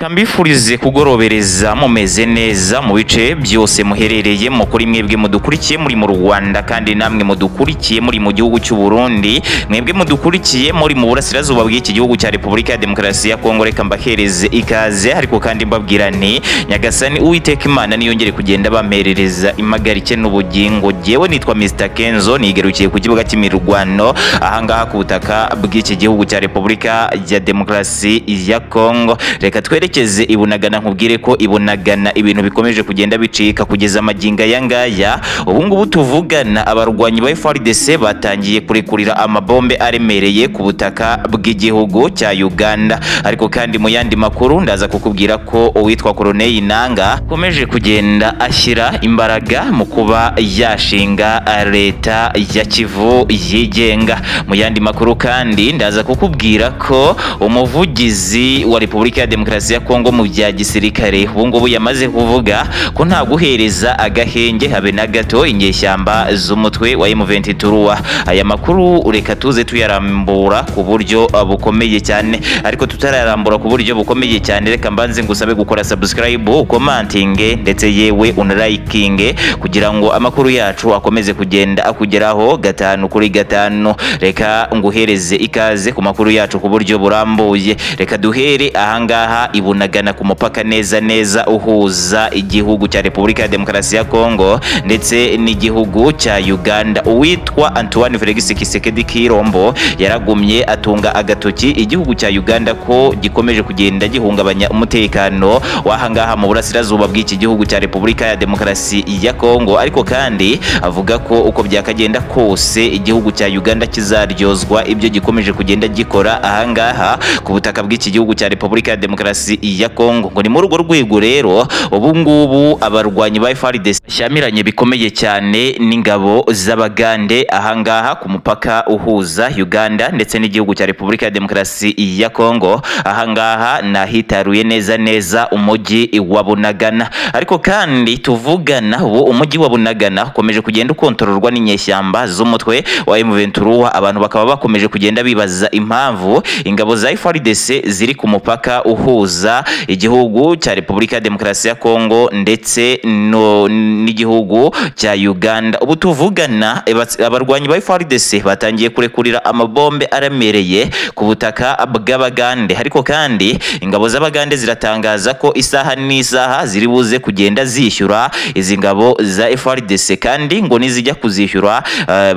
Kambifurize kugorobereza mumeze neza mu bice byose muherereye mu kuri mwebwe mudukurikiye muri mu Rwanda, kandi namwe mudukurikiye muri mu gihugu cy'u Burundi, mwebwe mudukurikiye muri mu burasirazuba bw'iki gihugu cya Repubulika ya Demokarasi ya Kongo. Reka mbahereze ikaze, ariko kandi mbabwira nti Nyagasani Uwiteka Imana niyongere kugenda bamperereza impagarike n'ubugingo. Jyewe nitwa Mr Kenzo, nigerukiye ku kibuga cy'imirwano ahangaha ku butaka bw'iki gihugu cya Repubulika ya Demokarasi ya Kongo. Reka twerekeze ibunagana, nkubwire ko ibunagana ibintu bikomeje kugenda bicika kugeza amaginga ya ngaya. Ubu ngubu tuvugana abarwanyi ba FARDC batangiye kurekurira amabombe aremereye ku butaka bw'igihugu cya Uganda. Ariko kandi mu yandi makuru ndaza kukubwira ko uwitwa Colonel Nanga akomeje kugenda ashyira imbaraga mu kuba yashinga leta ya Kivu yigenga. Mu yandi makuru kandi ndaza kukubwira ko umuvugizi wa Repubulika ya Demokarasi ya Kongo mu bya gisirikare ubu ngubu yamaze kuvuga ko nta guhereza agahenge habe na gato inyeshyamba z'umutwe wa M23. Aya makuru reka tuze tuyarambura ku buryo bukomeye cyane, ariko tutararambura ku buryo bukomeye cyane reka mbanze ngusabe gukora subscribe, ukomantinge ndetse yewe unalikinge kugira ngo amakuru yacu akomeze kugenda akugeraho gatanu kuri gatanu. Reka nguhereze ikaze ku makuru yacu ku buryo burambuye. Reka duhere ahangaha ibunagana ku mupaka neza neza uhuza igihugu cya Repubulika ya Demokarasi ya Kongo ndetse n'igihugu cya Uganda. Uwitwa Antoine Felix Tshisekedi Kirombo yaragumye atunga agatoki igihugu cya Uganda ko gikomeje kugenda gihungabanya umutekano w'ahangaha mu burasirazuba bw'iki gihugu cya Repubulika ya Demokarasi ya Kongo. Ariko kandi avuga ko uko byakagenda kose igihugu cya Uganda kizaryozwa ibyo gikomeje kugenda gikora ahangaha ku butaka bw'iki gihugu cya Repubulika ya Demokarasi ya Kongo. Ngo ni muri urwo rwego rero ubu ngubu abarwanyi ba FARDC shyamiranye bikomeye cyane n'ingabo z'Abagande ahangaha ku mupaka uhuza Uganda ndetse n'igihugu cya Repubulika ya Demokarasi ya Kongo. Ahangaha nahitaruye neza neza umujyi wa Bunagana. Ariko kandi tuvugana ubu umujyi wa Bunagana ukomeje kugenda ukontororwa n'inyeshyamba z'umutwe wa M23. Abantu bakaba bakomeje kugenda bibaza impamvu ingabo za FARDC ziri ku mupaka uhuza igihugu cya Repubulika ya Demokarasi ya Kongo ndetse n'igihugu cya Uganda. Ubu tuvugana abarwanyi ba FARDC batangiye kurekurira amabombe aremereye ku butaka bw'Abagande. Ariko kandi ingabo z'Abagande ziratangaza ko isaha n'isaha ziri buze kugenda zishyura izi ngabo za FARDC, kandi ngo nizijya kuzishyura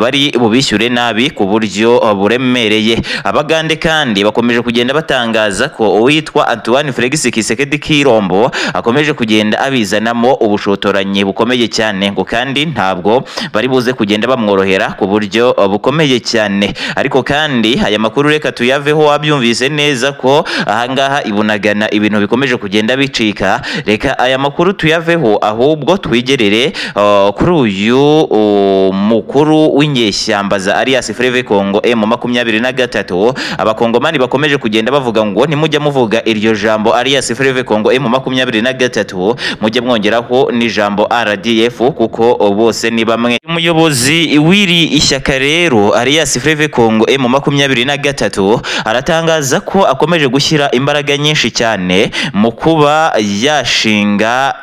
bari bubishyure nabi ku buryo buremereye. Abagande kandi bakomeje kugenda batangaza ko uwitwa Antoine Felix Tshisekedi Kirombo akomeje kugenda abizanamo ubushotoranyi bukomeye cyane, ngo kandi ntabwo bari buze kugenda bamworohera ku buryo bukomeye cyane. Ariko kandi aya makuru reka tuyaveho, wabyumvise neza ko ahangaha ibunagana ibintu bikomeje kugenda bicika. Reka aya makuru tuyaveho ahubwo twigerere kuri uyu mukuru w'inyeshyamba za Alliance Fleuve Congo M23. Abakongomani bakomeje kugenda bavuga ngo nimujya muvuga iryo jambo Alliance Fleuve Congo M23 mujye mwongeraho n'ijambo RDF kuko bose ni bamwe. Umuyobozi w'iri ishyaka rero Alliance Fleuve Congo M23 aratangaza ko akomeje gushyira imbaraga nyinshi cyane mu kuba yashinga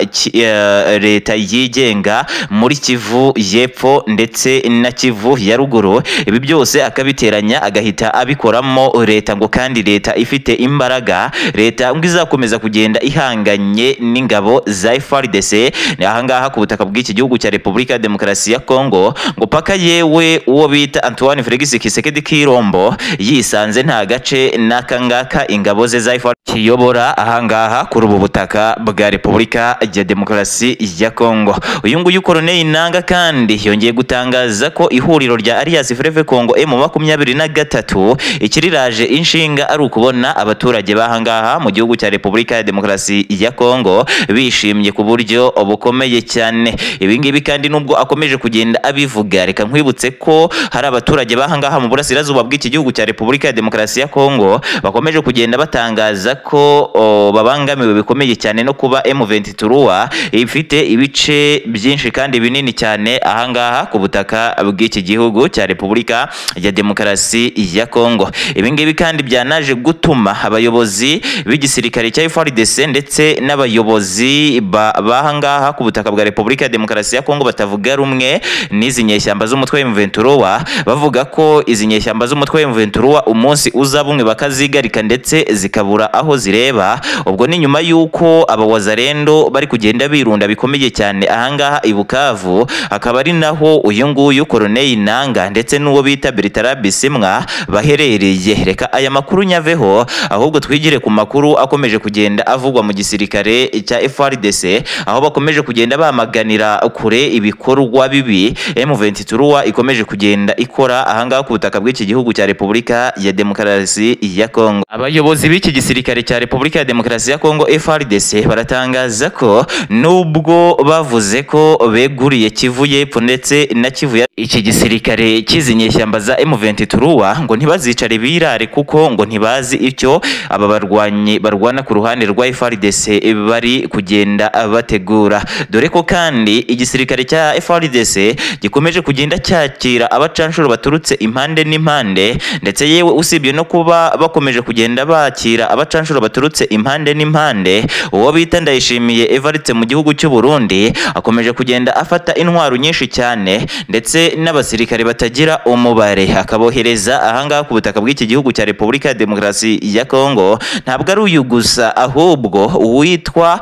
leta yigenga muri Kivu y'Epfo ndetse na Kivu ya Ruguru. Ibi byose akabiteranya agahita abikoramo leta, ngo kandi leta ifite imbaraga, leta ngo izakomeza kugenda ihanganye n'ingabo za FARDC ahangaha ku butaka bw'iki gihugu cya Repubulika ya Demokarasi ya Kongo. Ngo paka yewe uwo bita Antoine Felix Tshisekedi Kirombo yisanze nta gace n'akangaka ingabo ze za FARDC kiyobora ahangaha kuri ubu butaka bwa Repubulika ya Demokarasi ya Kongo. Uyu nguyu Colonel Nanga kandi yongeye gutangaza ko ihuriro rya Alliance Fleuve Congo M23 ikiriraje inshinga ari ukubona abaturage bahangaha mu gihugu cya Repubulika ya Demokarasi ya Kongo bishimye ku buryo bukomeye cyane. Ibi ngibi kandi nubwo akomeje kugenda kugenda abivuga. Reka nkwibutse ko hari abaturage bahangaha mu burasirazuba bw'iki gihugu cya Repubulika ya Demokarasi ya Kongo bakomeje kugenda batangaza ko babangamiwe bikomeye cyane no kuba M23 ifite ibice byinshi kandi binini cyane ahangaha ku butaka bw'iki gihugu cya Repubulika ya Demokarasi ya Kongo. Ibi ngibi kandi byanaje gutuma abayobozi b'igisirikare cya FARDC ndetse n'abayobozi bahangaha ku butaka bwa Repubulika ya Demokarasi ya Kongo batavuga rumwe n'izi nyeshyamba z'umutwe wa M23, bavuga ko izi nyeshyamba z'umutwe wa M23 umunsi uza bumwe bakazigarika ndetse zikabura aho zireba. Ubwo ni nyuma yuko abawazarendo bari kugenda birunda bikomeye cyane ahangaha i Bukavu, akaba ari naho uyu nguyu Colonel Nanga ndetse n'uwo bita Bertrand Bisimwa baherereye. Reka aya makuru nyaveho, ahubwo twigire ku makuru akomeje kugenda avugwa mu gisirikare cya FARDC, aho bakomeje kugenda bamaganira kure ibikorwa bibi M23 ikomeje kugenda ikora ahangaha ku butaka bw'iki gihugu cya Repubulika ya Demokarasi ya Kongo. Abayobozi b'iki gisirikare cya Repubulika ya Demokarasi ya Kongo FARDC baratangaza ko nubwo bavuze ko beguriye Kivu y'Epfo ndetse na Kivu ya iki gisirikare cy'izi nyeshyamba za M23 ngo ntibazicare birare, kuko ngo ntibazi icyo aba barwanyi barwana ku ruhande rwa FARDC bari kugenda bategura. Dore ko kandi igisirikare cya FARDC gikomeje kugenda cyakira abacanshuro baturutse impande n'impande, ndetse yewe usibye no kuba bakomeje kugenda bakira abacanshuro baturutse impande n'impande, uwo bita Ndayishimiye Evariste mu gihugu cy'u Burundi akomeje kugenda afata intwaro nyinshi cyane ndetse n'abasirikare batagira umubare akabohereza ahangaha ku butaka bw'iki gihugu cya Repubulika ya Demokarasi ya Kongo. Ntabwo ari uyu gusa, ahubwo uwitwa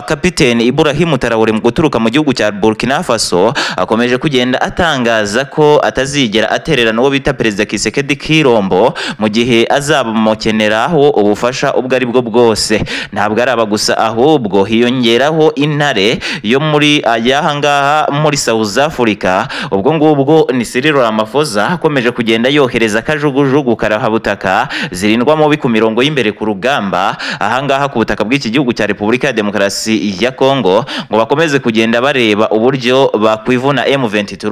Kapiteni Ibrahim Traoré mu guturuka mu gihugu cya Burkina Faso akomeje kugenda atangaza ko atazigera atererana uwo bita Perezida Kisekedi Kirombo mu gihe azamukeneraho ubufasha ubwo ari bwo bwose. Ntabwo ari aba gusa, ahubwo hiyongeraho intare yo muri ayahangaha muri South Africa, ubwo ngubwo ni Cyril Ramaphosa akomeje kugenda yohereza kajugujugu karahabutaka zirindwa mubi ku mirongo y'imbere ku rugamba ahangaha ku butaka bw'iki gihugu cya Repubulika ya Demokarasi ya Kongo, ngo bakomeze kugenda bareba uburyo bakwivuna M23,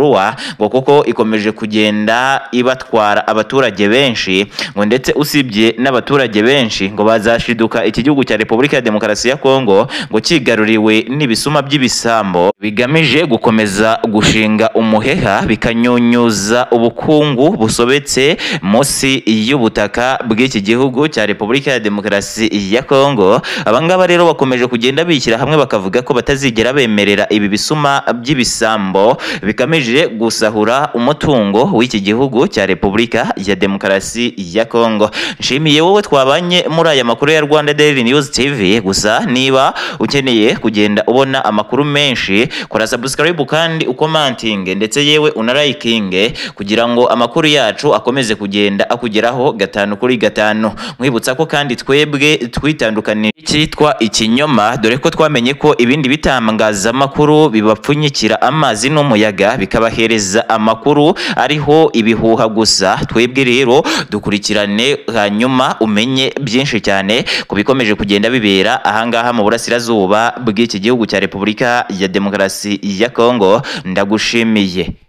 ngo kuko ikomeje kugenda ibatwara abaturage benshi, ngo ndetse usibye n'abaturage benshi ngo bazashiduka iki gihugu cya Repubulika ya Demokarasi ya Kongo ngo kigaruriwe n'ibisuma by'ibisambo bigamije gukomeza gushinga umuheha bikanyunyuza ubukungu busobetse munsi y'ubutaka bw'iki gihugu cya Repubulika ya Demokarasi ya Kongo. Abangaba rero bakomeje kugenda bishyira hamwe bakavuga ko batazigera bemerera ibi bisuma by'ibisambo bigamije gusahura umutungo w'iki gihugu cya Repubulika ya Demokarasi ya Kongo. Nshimiye wowe twabanye muri aya makuru ya Rwanda Daily News TV. Gusa niba ukeneye kugenda ubona amakuru menshi, kora subscribe kandi ukomantinge ndetse yewe unarayikinge kugira ngo amakuru yacu akomeze kugenda akugeraho 5 kuri 5. Nkwibutsa ko kandi twebwe twitandukanije icyitwa ikinyoma, dore ko twamenye ko ibindi bitangazamakuru bibapfunyikira amazi n'umuyaga bikabahereza amakuru ariho ibihuha gusa. Twebwe rero dukurikirane hanyuma umenye byinshi cyane ku bikomeje kugenda bibera ahangaha mu burasirazuba bw'iki gihugu cya Repubulika ya Demokarasi ya Kongo. Ndagushimiye.